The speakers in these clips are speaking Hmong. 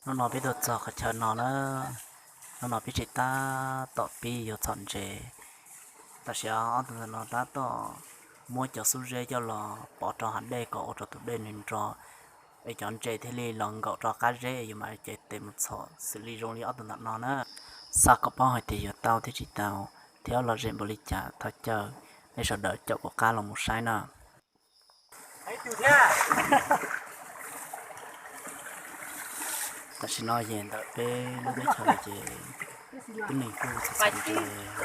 Hnub no peb tuaj txog qhov chaw no na, hnub no peb tseem tab tom pib yuav txhom ntses. Tam sim no ob tug ntawm no tab tom muab cov xub zeb coj los pov rau hav dej kom ua rau tus dej nws nro, es cov ntses thiaj li los nkaum rau qab zeb, yus mam cev tes mus txhom xws li zoo li ob tug ntawm no na. Xav kom paub hais tias yuav tau thiab tsis tau, thiab lom zem npaum li cas thov caw nej sawv daws caum kuv qab los mus saib na. Tam sim no ces ntawm peb lub teb chaws no ces tib neeg kuj txhom ntses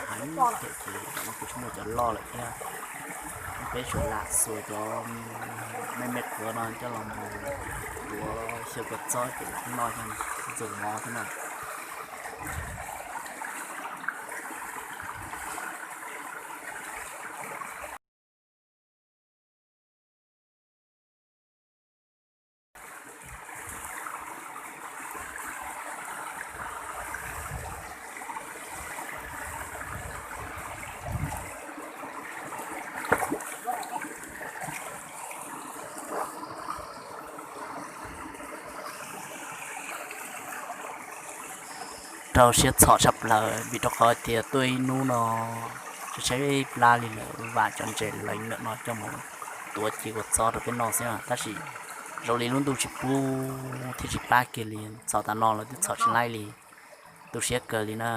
heev thiab ces tam no kuj tsis muaj cov loj lawm thiab. Peb tsuas lam xuas cov me me qhuav no coj los mus tuav xyaw kua txob ces lam noj coj ntxuag mov thiab na. Rau siab txhom tshaj plaws vim rau qhov tias tuaj ib hnub no tshaib tshaib plab li lawm, vam cov ntses leev ntawm no coj mus tuav ci kua txob rau peb noj xwb na. Tab sis zoo li lub ntuj tsis pub thiab tsis pab kiag li, txhom tas no los twb txhom tsis laib li, tu siab kawg li na.